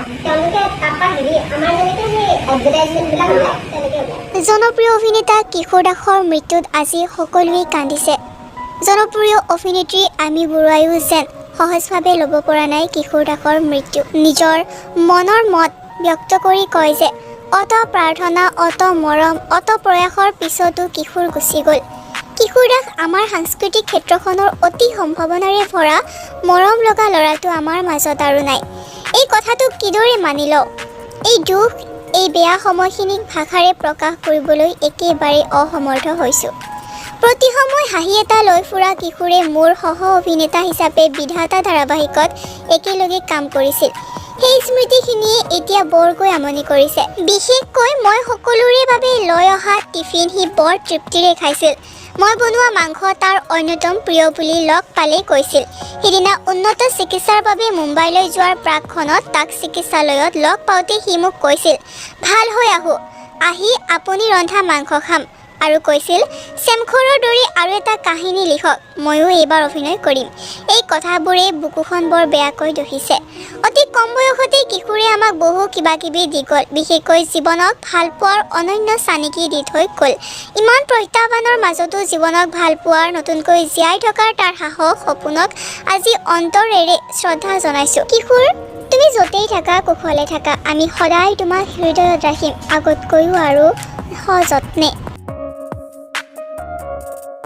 তেওঁলোকে তাৰপৰা হেৰি আমাৰ যেনেকৈ সেই এডভাৰটাইজমেণ্টবিলাক ওলায়, তেনেকৈ ওলায়। জনপ্ৰিয় অভিনেতা কিশোৰ দাসৰ মৃত্যুত আজি সকলোৱে কান্দিছে। জনপ্ৰিয় অভিনেত্ৰী আইমী বৰুৱায়ো যেন সহজভাৱে ল'ব পৰা নাই কিশোৰ দাসৰ মৃত্যু। নিজৰ মনৰ মত ব্যক্ত কৰি কয় যে অত প্ৰাৰ্থনা, অত মৰম, অত প্ৰয়াসৰ পিছতো কিশোৰ গুচি গ'ল। কিশোৰ দাস আমাৰ সাংস্কৃতিক ক্ষেত্ৰখনৰ অতি সম্ভাৱনাৰে ভৰা মৰম লগা ল'ৰাটো আমাৰ মাজত আৰু নাই। এই কথাটো কিদৰে মানি লওঁ? এই দুখ, এই বেয়া সময়খিনিক ভাষাৰে প্ৰকাশ কৰিবলৈ একেবাৰে অসমৰ্থ হৈছোঁ। প্ৰতি সময় হাঁহি এটা লৈ ফুৰা কিশোৰে মোৰ সহ অভিনেতা হিচাপে বিধাতা ধাৰাবাহিকত একেলগে কাম কৰিছিল। সেই স্মৃতিখিনিয়ে এতিয়া বৰকৈ আমনি কৰিছে। বিশেষকৈ মই সকলোৰে বাবে লৈ অহা টিফিন সি বৰ তৃপ্তিৰে খাইছিল। মই বনোৱা মাংস তাৰ অন্যতম প্ৰিয় বুলি লগ পালেই কৈছিল। সিদিনা উন্নত চিকিৎসাৰ বাবে মুম্বাইলৈ যোৱাৰ প্ৰাকক্ষণত তাক চিকিৎসালয়ত লগ পাওঁতে সি মোক কৈছিল, "ভাল হৈ আহোঁ, আহি আপুনি ৰন্ধা মাংস খাম।" আৰু কৈছিল, "চেমখৰৰ দৰে আৰু এটা কাহিনী লিখক, ময়ো এইবাৰ অভিনয় কৰিম।" এই কথাবোৰে বুকুখন বৰ বেয়াকৈ দহিছে। অতি কম বয়সতে কিশোৰে আমাক বহু কিবা কিবি দি গ'ল। বিশেষকৈ জীৱনক ভাল পোৱাৰ অনন্য চানেকি দি থৈ গ'ল। ইমান প্ৰত্যাহ্বানৰ মাজতো জীৱনক ভাল পোৱাৰ, নতুনকৈ জীয়াই থকাৰ তাৰ সাহস, সপোনক আজি অন্তৰেৰে শ্ৰদ্ধা জনাইছোঁ। কিশোৰ, তুমি য'তেই থাকা, কুশলে থাকা। আমি সদায় তোমাক হৃদয়ত ৰাখিম, আগতকৈও আৰু সযত্নে।